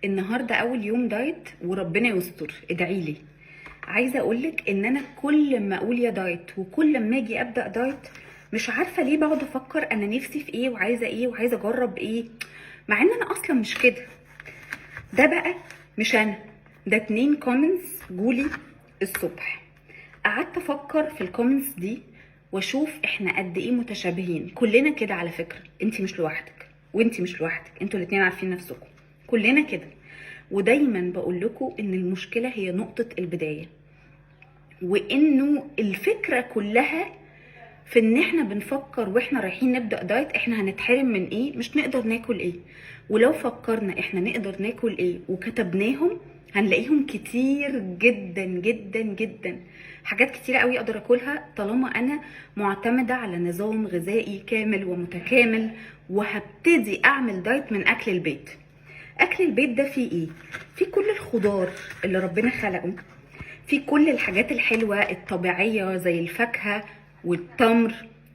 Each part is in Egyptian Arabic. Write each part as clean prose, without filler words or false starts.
النهارده اول يوم دايت وربنا يستر، ادعي لي. عايزه اقولك ان انا كل ما اقول يا دايت وكل ما اجي ابدا دايت مش عارفه ليه بقعد افكر انا نفسي في ايه وعايزه ايه وعايزه اجرب ايه، مع ان انا اصلا مش كده. ده بقى مش انا، ده 2 comments جولي الصبح. قعدت افكر في ال comments دي واشوف احنا قد ايه متشابهين كلنا كده. على فكرة انتي مش لوحدك وانتي مش لوحدك، انتوا الاتنين عارفين نفسكم، كلنا كده. ودايما بقول لكم ان المشكلة هي نقطة البداية، وانه الفكرة كلها في ان احنا بنفكر واحنا رايحين نبدا دايت احنا هنتحرم من ايه، مش نقدر ناكل ايه. ولو فكرنا احنا نقدر ناكل ايه وكتبناهم هنلاقيهم كتير جدا جدا جدا. حاجات كتيرة قوي اقدر اكلها طالما انا معتمدة على نظام غذائي كامل ومتكامل، وهبتدي اعمل دايت من اكل البيت. اكل البيت ده فيه ايه؟ فيه كل الخضار اللي ربنا خلقه، فيه كل الحاجات الحلوة الطبيعية زي الفاكهة والتمر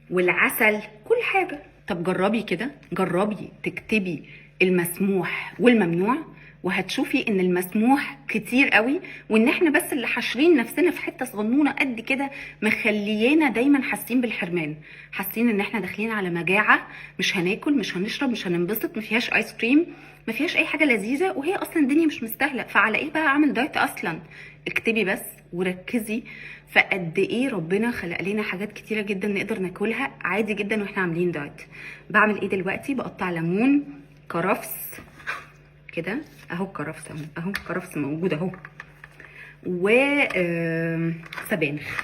والعسل، كل حاجة. طب جربي كده، جربي تكتبي المسموح والممنوع، وهتشوفي ان المسموح كتير قوي، وان احنا بس اللي حاشرين نفسنا في حتة صغنونه قد كده مخليانا دايما حاسين بالحرمان، حاسين ان احنا داخلين على مجاعة، مش هناكل مش هنشرب مش هننبسط، ما فيهاش ايس كريم، ما فيهاش اي حاجة لذيذة، وهي اصلا الدنيا مش مستاهلة، فعلى ايه بقى اعمل دايت اصلا؟ اكتبي بس وركزي فقد ايه ربنا خلق لنا حاجات كتيرة جدا نقدر ناكلها عادي جدا واحنا عاملين دايت. بعمل ايه دلوقتي؟ بقطع ليمون، كرفس كده اهو، الكرفس اهو، اهو الكرفس موجود اهو، و سبانخ.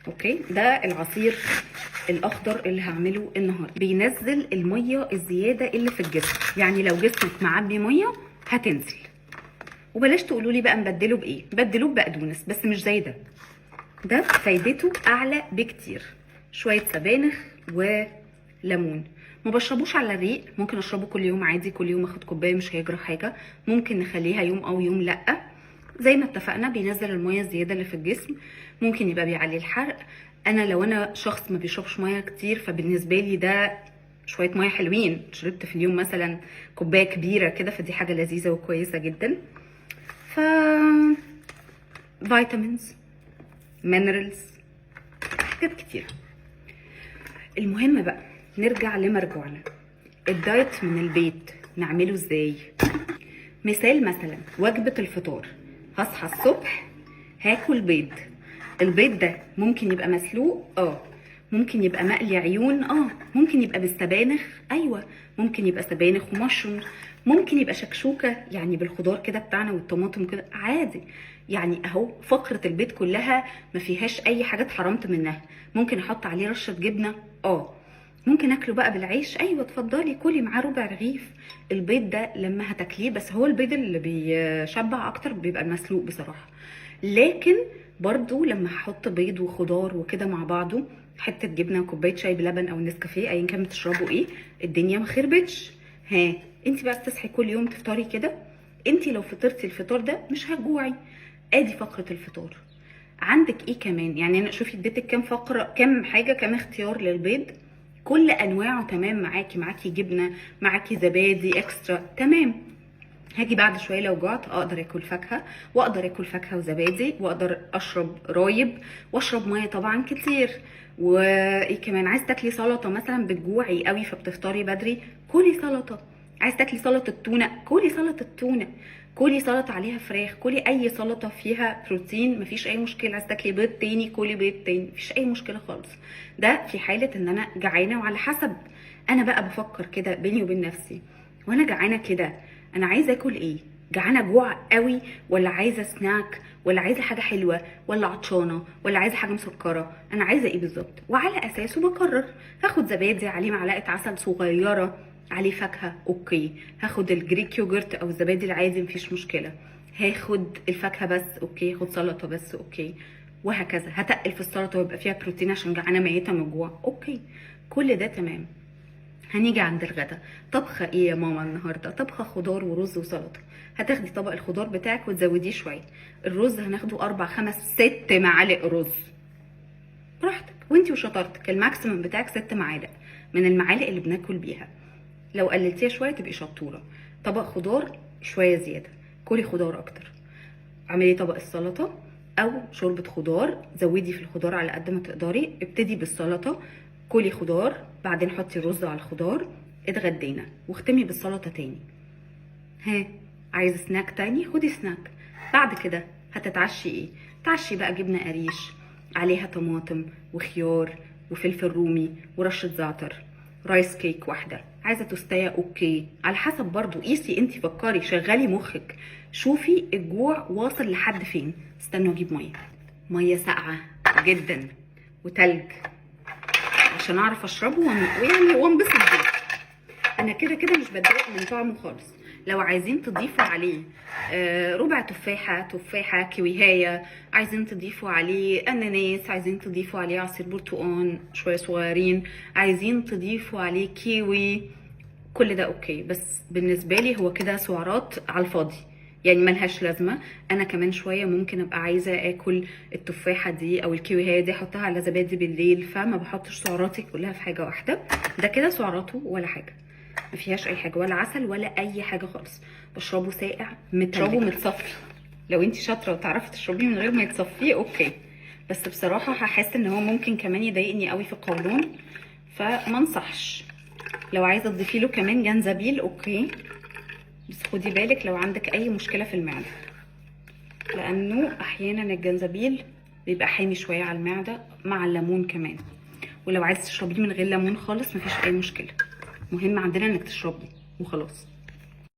okay، ده العصير الاخضر اللي هعمله النهارده. بينزل المية الزيادة اللي في الجسم، يعني لو جسمك معبي مية هتنزل. وبلاش تقولوا لي بقى نبدله بايه، بدلوه ببقدونس بس مش زي ده، ده فايدته اعلى بكتير. شوية سبانخ وليمون، ما بشربوش على الريق، ممكن اشربه كل يوم عادي، كل يوم اخد كوباية مش هيجرى حاجة، ممكن نخليها يوم او يوم لا، زي ما اتفقنا. بينزل المية الزيادة اللي في الجسم، ممكن يبقى بيعلي الحرق. انا لو انا شخص ما بيشربش مية كتير فبالنسبه لي ده شوية مية حلوين، شربت في اليوم مثلا كوباية كبيرة كده، فدي حاجة لذيذة وكويسة جدا. ف vitamins، minerals، حاجات كتيرة. المهم بقى نرجع لمرجوعنا، الدايت من البيت نعمله ازاي؟ مثال مثلا وجبة الفطار، هصحى الصبح هاكل بيض. البيض ده ممكن يبقى مسلوق، ممكن يبقى مقلي عيون، ممكن يبقى بالسبانخ، ايوه، ممكن يبقى سبانخ ومشروم، ممكن يبقى شكشوكة يعني بالخضار كده بتاعنا والطماطم كده عادي. يعني اهو فقرة البيض كلها ما فيهاش اي حاجة اتحرمت منها. ممكن احط عليه رشة جبنة، ممكن اكله بقى بالعيش، ايوه اتفضلي كلي معاه ربع رغيف. البيض ده لما هتاكليه، بس هو البيض اللي بيشبع اكتر بيبقى المسلوق بصراحة، لكن برضو لما هحط بيض وخضار وكده مع بعضه، حتة جبنه وكوبايه شاي بلبن او نسكافيه ايا كان بتشربوا ايه، الدنيا ما خربتش. ها انت بقى بتصحي كل يوم تفطري كده، انت لو فطرتي الفطار ده مش هتجوعي. ادي فقره الفطار. عندك ايه كمان؟ يعني انا شوفي اديتك كام فقره، كام حاجة، كام اختيار للبيض، كل انواعه تمام معاكي، معاكي جبنه، معاكي زبادي extra، تمام. هاجي بعد شوية لو جعت اقدر اكل فاكهة، واقدر اكل فاكهة وزبادي، واقدر اشرب رايب، واشرب مية طبعا كتير. وايه كمان؟ عايز تاكلي سلطة مثلا، بتجوعي قوي فبتفطري بدري، كلي سلطة. عايز تاكلي سلطة تونه، كلي سلطة تونه، كلي سلطة عليها فراخ، كلي اي سلطة فيها بروتين، مفيش اي مشكلة. عايز تاكلي بيض تاني، كلي بيض تاني، مفيش اي مشكلة خالص. ده في حاله ان انا جعانة، وعلى حسب انا بقى بفكر كده بيني وبين نفسي، وانا جعانة كده انا عايزه اكل ايه؟ جعانة جوع قوي، ولا عايزه سناك، ولا عايزه حاجة حلوة، ولا عطشانة، ولا عايزه حاجة مسكره؟ انا عايزه ايه بالظبط؟ وعلى اساسه بقرر. هاخد زبادي عليه معلقه عسل صغيرة، عليه فاكهة، okay. هاخد ال Greek yogurt او الزبادي العادي، مفيش مشكلة. هاخد الفاكهة بس، okay. هاخد سلطة بس، okay، وهكذا. هتقل في السلطة ويبقى فيها بروتين عشان جعانة ميته من الجوع، okay، كل ده تمام. هنيجي عند الغدا، طبخه ايه يا ماما النهارده؟ طبخه خضار ورز وسلطة. هتاخدي طبق الخضار بتاعك وتزوديه شوية، الرز هناخده 4 5 6 معالق رز، براحتك وانتي وشطارتك. ال maximum بتاعك 6 معالق من المعالق اللي بناكل بيها، لو قللتيها شوية تبقي شطوره. طبق خضار شوية زيادة، كلي خضار اكتر، اعملي طبق السلطة او شوربة خضار، زودي في الخضار على قد ما تقدري. ابتدي بالسلطة، كلي خضار، بعدين حطي رز على الخضار، اتغدينا، واختمي بالسلطة تاني. ها، عايزه سناك تاني؟ خدي سناك. بعد كده هتتعشي ايه؟ تعشي بقى جبنه قريش عليها طماطم وخيار وفلفل رومي ورشه زعتر، rice cake واحده، عايزه توستايه okay، على حسب برضو. قيسي انت، فكري، شغلي مخك، شوفي الجوع واصل لحد فين. استنوا اجيب مية، مية ساقعه جدا وتلج عشان اعرف اشربه ويعني وانبسط بيه. انا كده كده مش بتضايق من طعمه خالص. لو عايزين تضيفوا عليه ربع تفاحة، تفاحة، كيويهاية، عايزين تضيفوا عليه اناناس، عايزين تضيفوا عليه عصير برتقان شوية صغيرين، عايزين تضيفوا عليه كيوي، كل ده okay. بس بالنسبة لي هو كده سعرات على الفاضي، يعني ملهاش لازمة. انا كمان شوية ممكن ابقى عايزة اكل التفاحة دي او الكيوي دي، احطها على زبادي بالليل، فما بحطش سعراتي كلها في حاجة واحدة. ده كده سعراته ولا حاجة، ما فيهاش اي حاجة، ولا عسل ولا اي حاجة خالص. بشربه ساقع متلج، بشربه متصفي. لو انت شاطرة وتعرفي تشربيه من غير ما يتصفيه okay، بس بصراحة هحس ان هو ممكن كمان يضايقني قوي في القولون، فما انصحش. لو عايزه تضيفي له كمان جنزبيل okay، بس خدي بالك لو عندك اي مشكلة في المعدة، لانه احيانا الجنزبيل بيبقى حامي شوية على المعدة مع الليمون كمان. ولو عايزه تشربيه من غير ليمون خالص مفيش اي مشكلة، مهم عندنا انك تشربيه وخلاص.